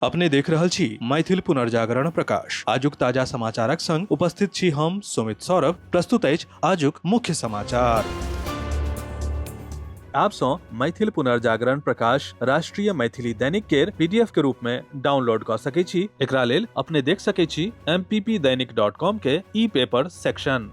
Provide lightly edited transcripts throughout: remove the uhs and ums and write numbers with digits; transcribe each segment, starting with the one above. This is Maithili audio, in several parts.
अपने देख रहल छी मैथिल पुनर्जागरण प्रकाश। आजुक ताजा समाचारक संग उपस्थित छी हम सुमित सौरभ। प्रस्तुत अछि आजुक मुख्य समाचार। आपसँ मैथिल पुनर्जागरण प्रकाश राष्ट्रीय मैथिली दैनिक केर पीडीएफ के रूप में डाउनलोड कऽ सकै छी। एकरा लेल अपने देख सकै छी mppdainik.com के ई पेपर सेक्शन।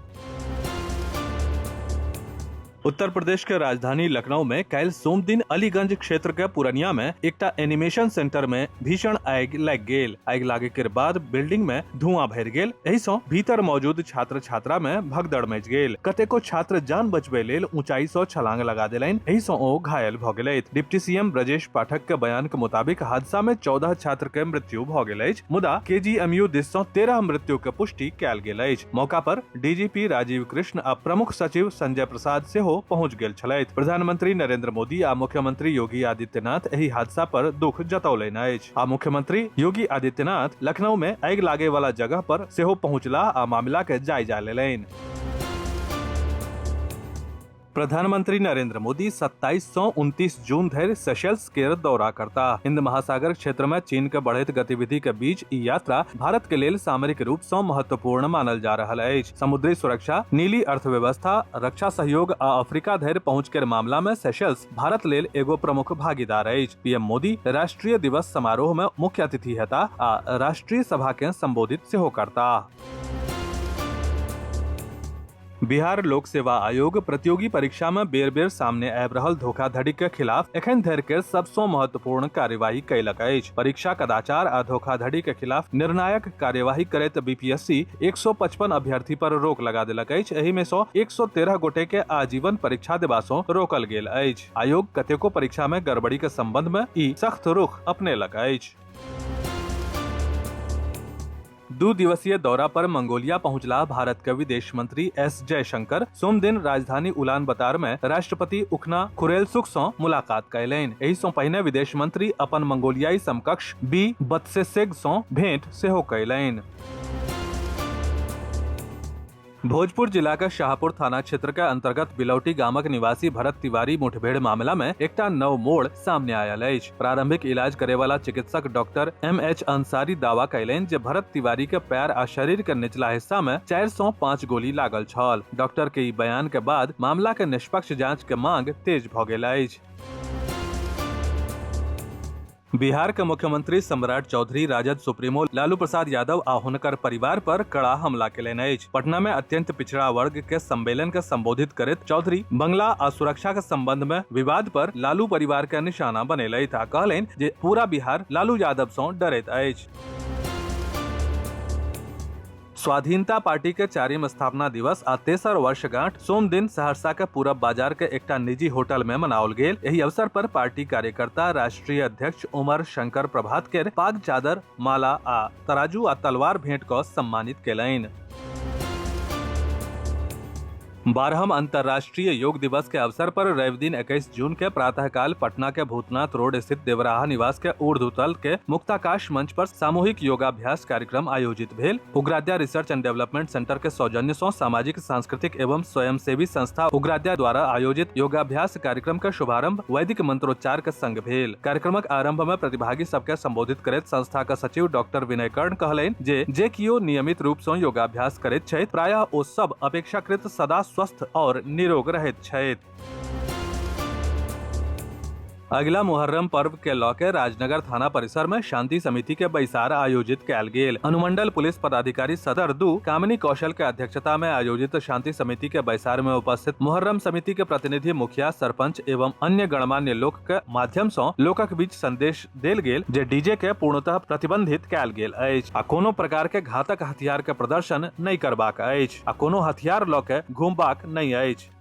उत्तर प्रदेश के राजधानी लखनऊ में काल्हि सोम दिन अलीगंज क्षेत्र के पुरनिया में एकटा एनिमेशन सेंटर में भीषण आगि लागि गेल। आगि लागे के बाद बिल्डिंग में धुआं भरि गेल। एहि सं भीतर मौजूद छात्र छात्रा में भगदड़ मचि गेल। कतेको छात्र जान बचबै लेल ऊंचाई सं छलांग लगा देलनि। एहि सं ओ घायल भ गेलथि। डिप्टी सीएम ब्रजेश पाठक के बयान के मुताबिक हादसा में 14 छात्र के मृत्यु भ गेल अछि, मुदा केजीएमयू दिस सं 13 मृत्यु के पुष्टि कयल गेल अछि। मौका पर डीजीपी राजीव कृष्ण आ प्रमुख सचिव संजय प्रसाद सेहो पहुंच गेल छलथि। प्रधानमंत्री नरेंद्र मोदी आ मुख्यमंत्री योगी आदित्यनाथ एहि हादसा पर दुख जतौलनि अछि आ मुख्यमंत्री योगी आदित्यनाथ लखनऊ में आगि लागे वाला जगह पर सेहो पहुंचलाह आ मामला के जायजा लेलनि। प्रधानमंत्री नरेंद्र मोदी 27 सौ 29 जून धरि सेशल्स के दौरा करता। हिंद महासागर क्षेत्र में चीन के बढ़ैत गतिविधि के बीच ई यात्रा भारत के लेल सामरिक रूप सं महत्वपूर्ण मानल जा रहल अछि। समुद्री सुरक्षा, नीली अर्थव्यवस्था, रक्षा सहयोग आ अफ्रीका धरि पहुंच के मामला में सेशल्स भारत लेल एगो प्रमुख भागीदार अछि। पीएम मोदी राष्ट्रीय दिवस समारोह में मुख्य अतिथि हेता आ राष्ट्रीय सभा के संबोधित सेहो करता। बिहार लोक सेवा आयोग प्रतियोगी परीक्षा में बेर बेर सामने आबि रहल धोखाधड़ी के खिलाफ एखन धरि के सबसँ महत्वपूर्ण कार्यवाही कयलक अछि। परीक्षा कदाचार आ धोखाधड़ी के खिलाफ निर्णायक कार्यवाही करैत बीपीएससी 155 अभ्यर्थी पर रोक लगा देलक अछि। एहि में सँ 113 गोटे के आजीवन परीक्षा देबा सँ रोकल गेल अछि। आयोग कतेको परीक्षा में गड़बड़ी के संबंध में ई सख्त रुख अपनेलक अछि। 2 दिवसीय दौरा पर मंगोलिया पहुंचला भारत के विदेश मंत्री एस जयशंकर सोम दिन राजधानी उलान बतार में राष्ट्रपति उखना खुरेलसुख सं मुलाकात कयलनि। एहि सं पहिने विदेश मंत्री अपन मंगोलियाई समकक्ष बी बत्सेसेग सं भेंट सेहो कयलनि। भोजपुर जिला के शाहपुर थाना क्षेत्र के अंतर्गत बिलौटी गामक निवासी भरत तिवारी मुठभेड़ मामला में एकटा नव मोड़ सामने आयल अछि। प्रारंभिक इलाज करे वाला चिकित्सक डॉक्टर एम एच अंसारी दावा कयलनि जे भरत तिवारी के पैर आ शरीर के निचला हिस्सा में 4 सौ 5 गोली लागल छल। डॉक्टर के ई बयान के बाद मामला के निष्पक्ष जांच के मांग तेज भ गेल अछि। बिहार के मुख्यमंत्री सम्राट चौधरी राजद सुप्रीमो लालू प्रसाद यादव आ हुनकर परिवार पर कड़ा हमला केलनि अछि। पटना में अत्यंत पिछड़ा वर्ग के सम्मेलन के संबोधित करैत चौधरी बंगला आ सुरक्षा के संबंध में विवाद पर लालू परिवार के निशाना बनेलथि आ कहलनि जे पूरा बिहार लालू यादव सं डरैत अछि। स्वाधीनता पार्टी के चारिम स्थापना दिवस आ तेसर वर्षगांठ सोम दिन सहरसा के पूरब बाजार के एकटा निजी होटल में मनाओल गेल। एहि अवसर पर पार्टी कार्यकर्ता राष्ट्रीय अध्यक्ष उमर शंकर प्रभात के पाग चादर, माला आ तराजू आ तलवार भेंट क सम्मानित केलनि। 12वां अंतर्राष्ट्रीय योग दिवस के अवसर पर रवि दिन 21 जून के प्रातःकाल पटना के भूतनाथ रोड स्थित देवराहा निवास के ऊर्ध्वतल के मुक्ताकाश मंच पर सामूहिक योगाभ्यास कार्यक्रम आयोजित भेल। Ugradya research and development centre के सौजन्य सं सामाजिक, सांस्कृतिक एवं स्वयंसेवी संस्था उग्राद्या द्वारा आयोजित योगाभ्यास कार्यक्रम के शुभारंभ वैदिक मंत्रोच्चार के संग भेल। कार्यक्रमक आरंभ में प्रतिभागी सबके संबोधित करैत संस्था के सचिव डॉक्टर विनय कर्ण कहलनि जे कियो नियमित रूप सं योगाभ्यास करैत छथि प्रायः ओ सब अपेक्षाकृत सदा स्वस्थ और निरोग रहैत छथि। अगिला मुहर्रम पर्व के लऽ के राजनगर थाना परिसर में शांति समिति के बैसार आयोजित कयल गेल। अनुमंडल पुलिस पदाधिकारी सदर 2 कामिनी कौशल के अध्यक्षता में आयोजित शांति समिति के बैसार में उपस्थित मुहर्रम समिति के प्रतिनिधि, मुखिया, सरपंच एवं अन्य गणमान्य लोक के माध्यम सं लोकक बीच संदेश देल गेल जे डीजे के पूर्णतः प्रतिबंधित कयल गेल अछि आ कोनो प्रकार के घातक हथियार के प्रदर्शन नहि करबाक अछि आ कोनो हथियार लऽ के घूमबाक नहि अछि।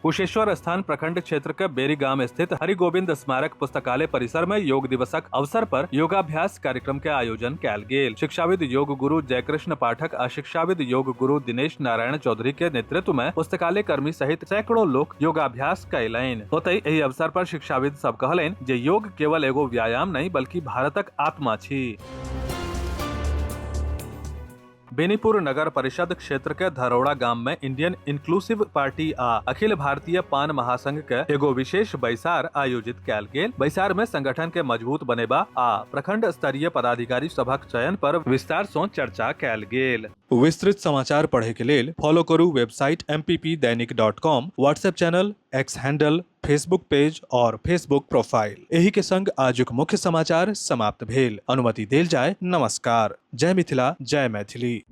कुशेश्वर स्थान प्रखंड क्षेत्र के बेरीगाम स्थित हरिगोविंद स्मारक पुस्तकालय परिसर में योग दिवसक अवसर पर योगाभ्यास कार्यक्रम के आयोजन कयल गेल। शिक्षाविद योग गुरु जयकृष्ण पाठक आ शिक्षाविद योग गुरु दिनेश नारायण चौधरी के नेतृत्व में पुस्तकालय कर्मी सहित सैकड़ों लोक योगाभ्यास कयलनि। ओतहि एहि अवसर पर शिक्षाविद सब कहलनि जे योग केवल एगो व्यायाम नहीं बल्कि भारतक आत्मा छी। बेनीपुर नगर परिषद क्षेत्र के धरौड़ा गाम में इंडियन इंक्लूसिव पार्टी आ अखिल भारतीय पान महासंघ के एगो विशेष बैसार आयोजित कयल गेल। बैसार में संगठन के मजबूत बनेबा आ प्रखंड स्तरीय पदाधिकारी सभक चयन पर विस्तार सं चर्चा कयल गेल। विस्तृत समाचार पढ़े के लेल फॉलो करू website mppdainik.com, WhatsApp channel, X handle, Facebook page और फेसबुक प्रोफाइल। एही के संग आजुक मुख्य समाचार समाप्त भेल। अनुमति देल जाय। नमस्कार। जय मिथिला, जय मैथिली।